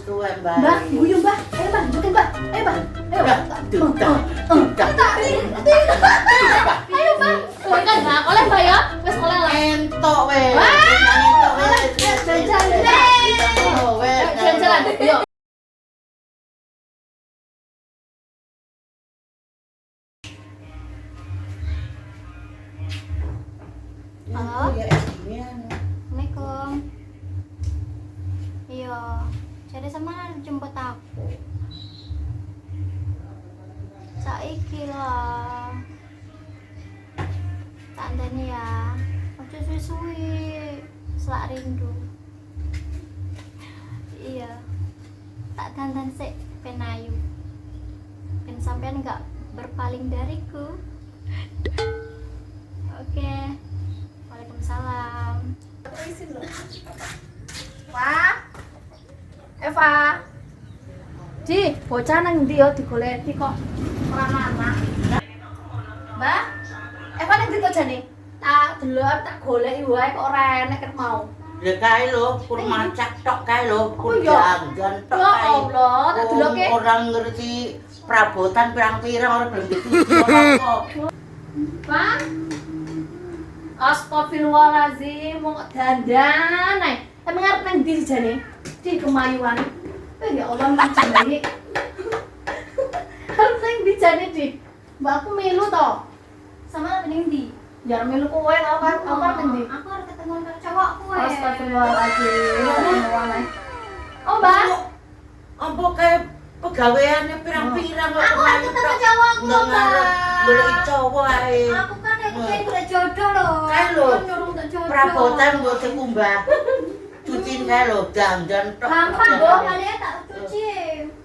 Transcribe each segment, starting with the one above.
tuwek, Mbah. Mbah, guyu Mbah. Ayo Mbah, joget Mbah. Ayo Mbah. Ayo. Duh, duh, Tak Ayo Mbah. Kowe kan gak oleh Mbak ya? Wis oleh lah. Entok wes. Wah. Entok wes. Jalan-jalan. Wes. Jalan-jalan. Yo. Halo? Ya gini anu. Assalamualaikum. Iya, jadi sama jemput aku. Saiki lah. Tak anteni ya. Ojo suwi-suwi. Selak rindu. Iya. Tak dandan sik ben ayu. Ben sampean nggak berpaling dariku. Oke. Waalaikumsalam. Wah. Eva. Di, bocah nang ndi yo digoleki kok ora ana. Mbah, Eva nang ndi to jane? Tak delok tak goleki wae kok ora enek ket mau. Lha kae lho, kur macak tok kae lho, kur Oh, iya. janggan tok Ya kae. Allah, tak deloke. Orang ngerti perabotan pirang-pirang ora gelem dituju ora apa. Pak. Astagfirullahalazim, wong kok dandan ae. Emang arep nang ndi sih jane? Di kemayuan. Eh ya Allah, mbak jane. Arep nang ndi jane, Di? Mbak aku melu to. Sama ning ndi? Ya melu kowe to kan, aku arep nang ndi? Aku harus ketemu karo cowokku ya. Astagfirullahaladzim. Astagfirullahaladzim. Oh, Mbak. Apa kae pegaweane pirang-pirang kok. Aku harus ketemu cowokku, Nggak ngarep Mbak. goleki cowok ae. Aku kan ya kepengen golek jodoh loh. Kae lho. Aku kan nyuruh untuk jodoh. Perabotan mbok dikumbah. Cuciin kae lho, dandan tok. Gampang kok, kalian tak cuci.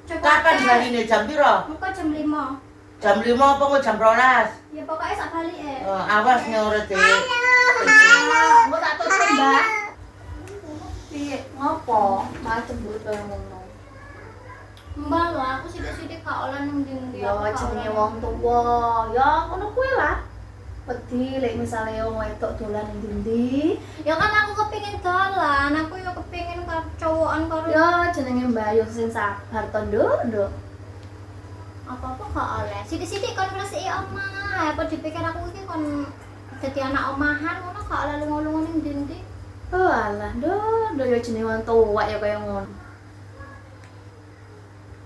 Coba Kapan aja. baline jam piro? Engko jam 5. Jam 5 apa kok jam 12? Ya pokoknya sak balik ya. Eh, awas nyorot e. Mbok tak tutup, Mbak. Piye? Ngopo? Malah cemburu kaya ngono. Mbak lho, aku sithik-sithik gak oleh nang ndi-ndi. Ya Aku gak jenenge oleh. wong tuwa. Ya ngono kuwi lah. Wedi lek misale wong wedok dolan ning ndi. Ya kan aku kepengin dolan, aku ya kepengin karo cowokan karo Ya jenenge Mbak yo sing sabar to, Nduk, Nduk. apa-apa gak oleh. Sithik-sithik kon ngresiki omah, apa dipikir aku iki kon dadi anak omahan ngono gak oleh lunga-lunga ning ndi-ndi. Oh alah, Nduk, Nduk ya jenenge wong tuwa ya kaya ngono.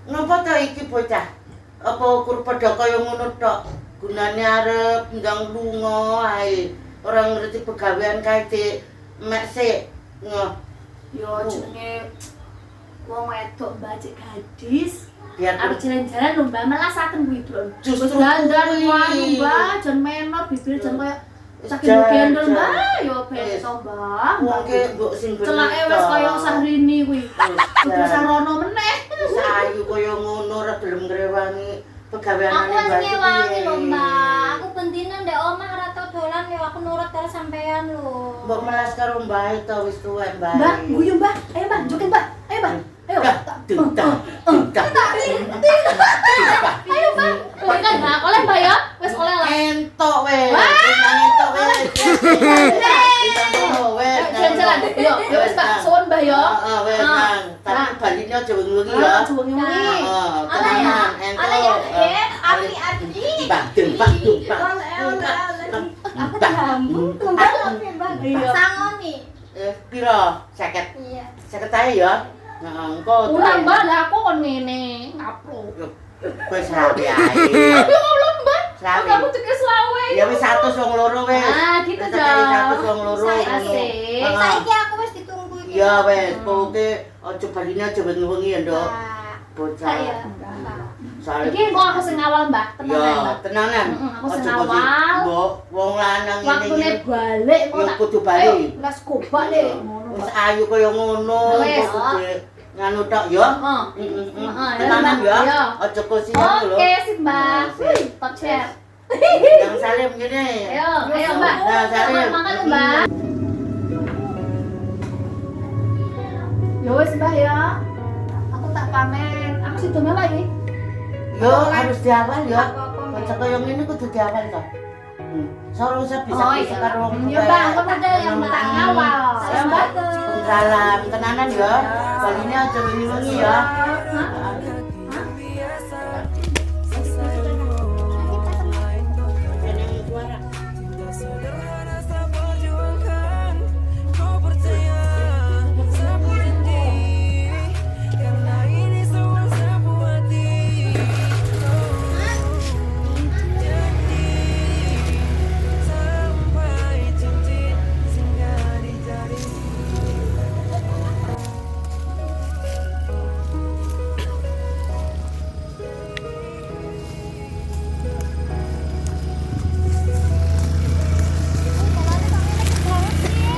Ngopo to iki bocah? Apa kur padha kaya ngono tok? Gunane arep ndang lunga ae. Ora ngerti pegawean kae dik mek sik. Ngoh, Ya jenenge wong wedok Mbak cek gadis. biar Arep jalan-jalan lho Mbak, melasaken kuwi, Bro. Justru Wis dandan kuwi. wae Mbak, jan menor bibir jan kaya Wis saking gendol jajan. Mbak, yo Wis. beto Mbak. Wong ke mbok sing bener. Celake wis kaya Sahrini kuwi. Kudu Sarono meneh. Wis ayu kaya ngono ora gelem ngrewangi pegaweanane Aku wis Mbak ngewangi lho, piye. Mbak. Aku bendina ndek omah ora tau dolan yo aku nurut karo sampean lho. Mbok melas karo Mbak to wis tuwek Mbak. Mbak, guyu Mbak. Ayo Mbak, joget Mbak. Ayo Mbak. Ayo. Dah, duh, dah, duh, dah. Ayo Mbak. Kowe kan gak oleh Mbak ya? Wis oleh lah. Entok wes. Entok wes. Entok wes. Jalan-jalan. Yo, yo wis Mbak, suwun Mbak yo. Heeh, wes Ah. nang. Tapi baline aja wengi-wengi ya. Ah, aja wengi-wengi. Heeh, Ala ya, tenanan, ala ya, entok. eh, api api. Bang, deng, bang, dung, bang. Oleh, oleh, oleh. Aku Bang. diambung, tumbang api, Mbak. Iya. Sangoni. Eh, piro? 50. Iya. 50 ae ya. Heeh, engko. Ora Mbak, lah aku kon ngene, ngapro. Kowe selawe ae. Ya Allah Mbak. Selawe. Aku cekek selawe. Ya wis 100 wong loro wis. Ah, gitu Wis dong. 100 wong loro. Saiki. Asik. Heeh. Saiki aku wis ditunggu iki. Ya wis, pokoke aja baline aja wengi-wengi ya, Nduk. Pak. Bocah. Pak ya. Pak. Soale Iki kok aku sing ngawal Mbak, tenan Ya, Mbak. tenanan. Heeh, aku sing Aja kok sing- ngawal. Mbok wong lanang ngene Waktune iki. balik kok Ya tak. kudu bali. Ayo, let's go balik. Ngono. Wis ayu kaya ngono, Wis. kok kudu nganu tok ya. Heeh. Heeh. Heeh, ya, Tenanan Mbak. ya. Iya. Aja kosian lho. Oke, sip Mbak. Sip. Wih, top chair. Yang salim ngene. Ayo, ayo Mbak. Nah, salim. Makan Mbak. Ya wis Mbak ya. Aku tak pamen. Aku sido melok iki. Yo harus diawal ya. Apa-apa, Mbak. Bocah kaya ngene kudu diawal to. Soro usah bisa Oh, bisa iya. karo wong Ya, tuwa. Mbak, engko model ya, Mbak. Tak ngawal. Ya, Mbak. Salam tenanan ya. Baline aja wengi-wengi ya. Sederhana saya perjuangkan, kau percaya sapu janji, karena ini semua sapu hati. Janji sampai cincin singgah di jari.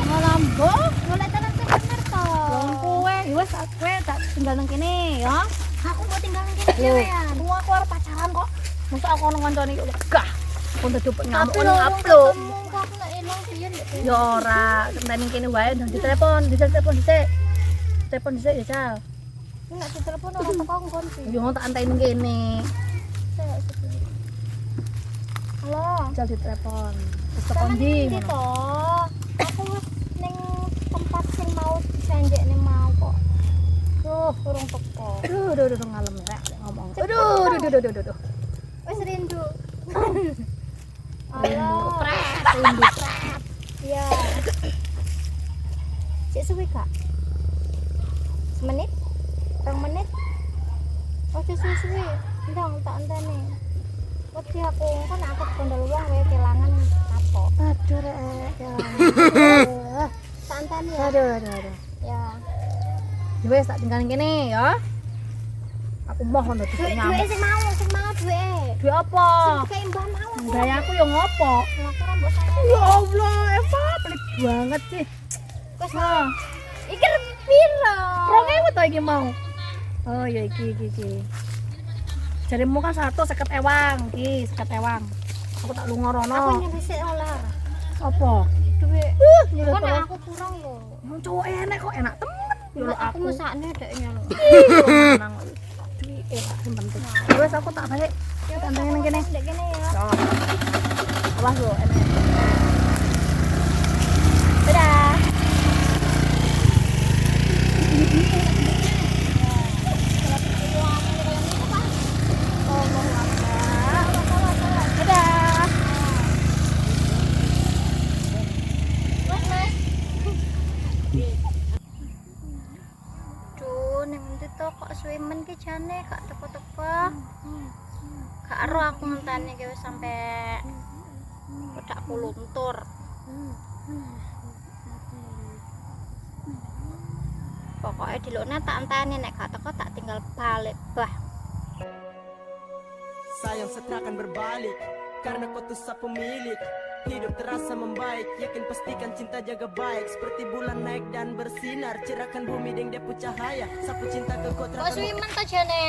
Malambo, Golek dalan sing bener to. wong kowe, ya wis kowe tak tinggal nang kene ya. Aku mau tinggal nang kene dhewean. Wong aku arep pacaran kok. Masa aku ono kancane kok gah. Kon dadi ngamuk Tapi ono lho ngaplo. ketemu kok aku nek ilang piye ndek kene. Ya ora, enteni kene wae ndang ditelepon, ditelepon dhisik. Telepon dhisik ya, Cal. Nek ditelepon ora teko nggon piye. Yo tak enteni kene. Sik, sik. Halo. Cal ditelepon. Terus telepon Sampeyan ndi ning ndi ngono. to? Aku wis ning tempat sing mau dijanjekne mau kok. Duh, urung teko. Aduh, aduh, aduh, ngalem rek ngomong. Aduh, aduh, aduh, aduh, aduh. Wis rindu. Halo. Rindu. Iya. Cek suwi gak? Semenit? 2 menit? Ojo suwi-suwi. Ndang tak enteni. Wedi aku kan aku gondol wong wae kelangan kapok. Aduh, rek. Ya. Tak enteni ya. Aduh, aduh, aduh. Ya. Ya wis tak tinggalin kene ya. Aku moh ngono dadi Duit ngamuk. duit sing mau duit. Duit apa? Sing dikai mbah mau aku. Gaya aku ya ngopo? Lah aku ora mbok sayang. Ya Allah, Eva pelit banget sih. Wis Nah, iki piro? 2000 to iki mau. Oh ya iki iki iki. Jarimu kan 150 ewang, iki 50 ewang. Aku tak lunga rono. Aku nyari sik oleh ora? Apa? Duit. Nyuruh Kok nek tolong. aku kurang lho. Wong cowok enak kok enak temen. Ya Allah, Aku aku mesakne deknya lho. Nang duit enak sing penting. Ya wis aku tak balik. Ya Tak enteni nang kene. Ndek kene ya. Awas lho enak. Dadah. Dadah. Mas, Mas. Duh, ning endi to kok suwe men ki jane gak teko-teko. Gak ero aku ngenteni ki wis sampe pedakku luntur. Pokoknya dilokne tak enteni nek gak teko tak tinggal balik bah. Sayang setrakan berbalik karena kau tuh sa pemilik. Hidup terasa membaik, yakin pastikan cinta jaga baik. Seperti bulan naik dan bersinar, cerahkan bumi deng depu cahaya. Sapu cinta ke kau Kok terakan suwe men to jane?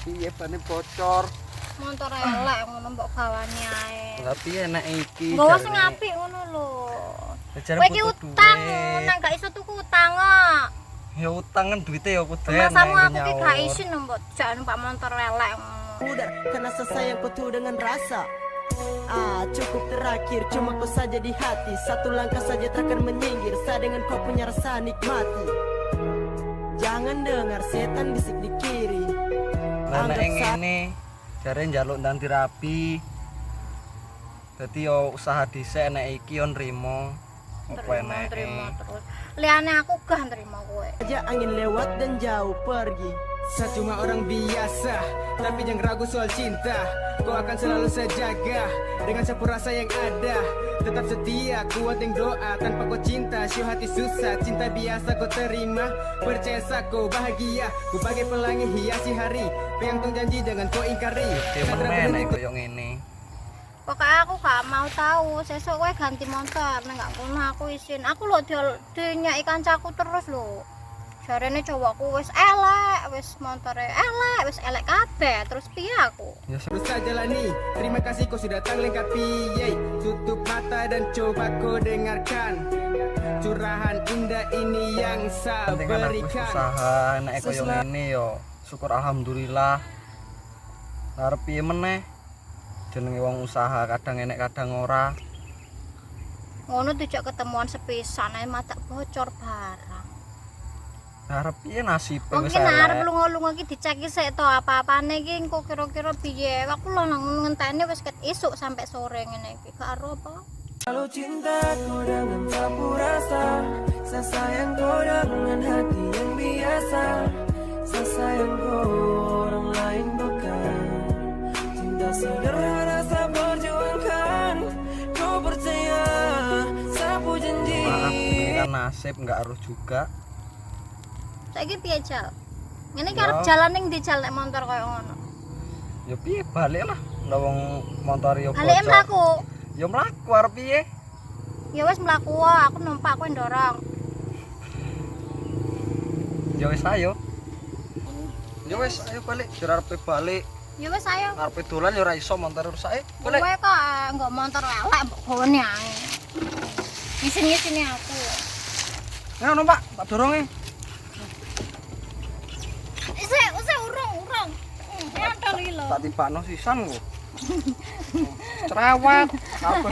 Piye bane bocor? Motor elek ngono mbok gawane ae. Lah piye enak iki? Nggawa sing apik ngono lho. Jare Kowe iki butuh utang, duit. nang gak iso tuku utang kok. Ya utang kan duitnya ya kudu enak Masamu nggo aku ki gak nyaur. isin mbok jak numpak motor elek ngono. pudar karena sesayang kau tuh dengan rasa. Ah, cukup terakhir, cuma kau saja di hati. Satu langkah saja takkan menyingkir. Saya dengan kau punya rasa nikmati. Jangan dengar setan bisik di kiri. Lah nek Anggap ngene jare njaluk ndang dirabi. Dadi yo usaha dhisik nek iki yo nrimo. Apa Terima, eneke. terima terus. Liane aku gak nerima kowe. Aja angin lewat dan jauh pergi. Saya cuma orang biasa, tapi jangan ragu soal cinta. Kau akan selalu saya jaga dengan sapu rasa yang ada. Tetap setia, kuat dengan doa. Tanpa kau cinta, sio hati susah. Cinta biasa kau terima, percaya kau bahagia. Ku bagai pelangi hiasi hari. Pegang tong janji jangan kau ingkari. Ya Saya meneh nek koyo ngene. Pokoknya aku gak mau tahu, sesuk kowe ganti motor, nek gak ngono aku isin. Aku lho dinyaki kancaku terus lho. Jarene cowokku wis elek, wis montore elek, wis elek kabeh. Terus piye aku? Ya Terus saya jalani. Terima kasih kau sudah datang lengkapi. Yeay. Tutup mata dan coba kau dengarkan curahan indah ini yang saya penting kan aku wis berikan. usaha nek koyo ngene yo syukur alhamdulillah. Arep piye meneh? Jenenge wong usaha kadang enek kadang ora. Ngono dijak ketemuan sepisan ae matak bocor barang. Arep piye nasibe Wong wis ki nek arep elek. lunga-lunga ki diceki sik to apa-apane iki engko kira-kira piye. Aku lho nang ngenteni wis ket isuk sampai sore ngene iki. Gak ero apa. Kalau cinta kau dengan sapu rasa, saya sayang kau dengan hati yang biasa. Saya sayang kau orang lain bukan. Cinta sederhana saya perjuangkan. Kau percaya sapu janji. Maaf, ini kan nasib nggak harus juga. Saiki piye, Jal? Ngene iki Ya. arep jalan ning ndi, Jal, nek motor koyo ngono? Ya piye balik lah. Lah wong motor yo Balike bocor. mlaku. Ya mlaku arep piye? Ya wis mlaku wae, aku numpak kowe ndorong. Ya wis ayo. Ya wis ayo balik, jare arepe balik. Ya wis ayo. Arepe dolan ya ora iso motor rusak. Balik. Kowe kok nggo motor elek mbok gawane ae. Ngisin-ngisini aku. Ayo numpak, tak doronge. Isih, isih urung, urung. Nyantol iki lho. Tak tibakno sisan kok. Cerewet. Apa?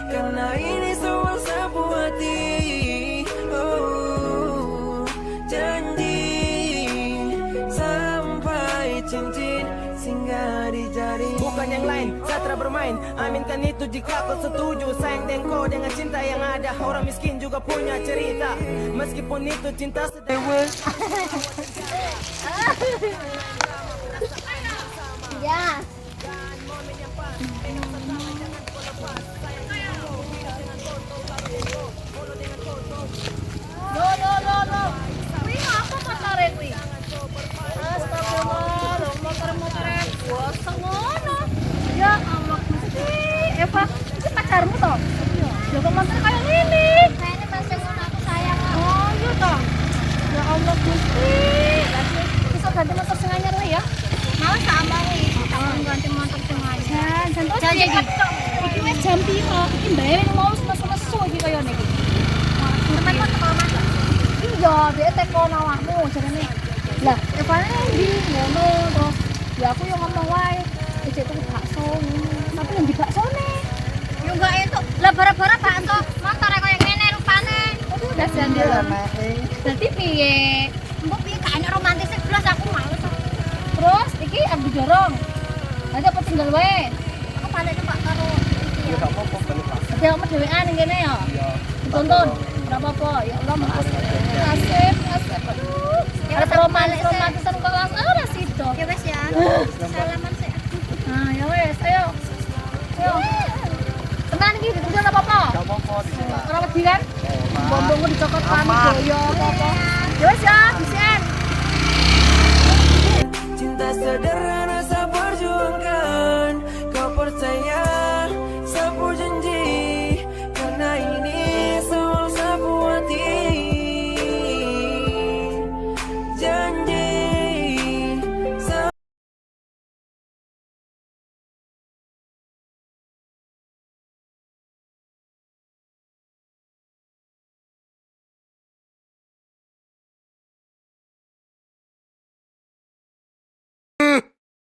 Karena ini soal sapu hati. Oh, janji sampai cincin singgah di jari. Bukan yang lain, saya bermain. Aminkan itu jika kau setuju. Sayang dan kau dengan cinta yang ada. Orang miskin juga punya cerita. Meskipun itu cinta sedewa. Ya. Lo lo lo lo. Kuwi ngapa motore kuwi? Astagfirullah, lo motor-motore gosong ngono. Ya Allah Gusti. Eva, iki pacarmu to? Iya. Ya kok motor kaya ngene? Kayaknya masih ngono aku sayang kok. Oh, iya to. Ya Allah Gusti. Lah iso ganti motor sing anyar wae ya. Malah tak omongi, tak kon ganti motor sing anyar. Jan, jan terus Jan, piye iki. iki? Iki wis jam piro? Iki mbae mau wis nesu-nesu iki kaya niki. Temen kok teko omah. Iya, dia teko nawakmu jarene. Lah, Evane ndi ngono terus ya aku yo ngomong wae, ijek tuku bakso ngono. Tapi nang ndi baksone? Yo enggak entuk. Lah bara-bara bakso motore koyo ngene rupane. Udah jan dia. Dadi piye? Mbok piye gak enak romantis blas aku males. Terus iki arep didorong. Nanti apa tinggal wae? Aku balik numpak karo iki Ya ya. gak apa-apa balik lah. Dadi aku dhewean ning kene ya. Iya. Ditonton. Ora apa-apa. Ya Allah, makasih. Nasib, nasib. Aduh. Ya Arep wis, aku balik romantis sih. romantisan kok langsung ora sido. Ya wis ya. Salaman sik. Nah, ya wes, ayo. Ayo. Tenan iki ditunggu ora apa-apa. Gak apa-apa di sini. Ora wedi kan? Bombongku dicokot panik Aman. boyo apa-apa. Ya wes ya, bisian. Cinta sederhana.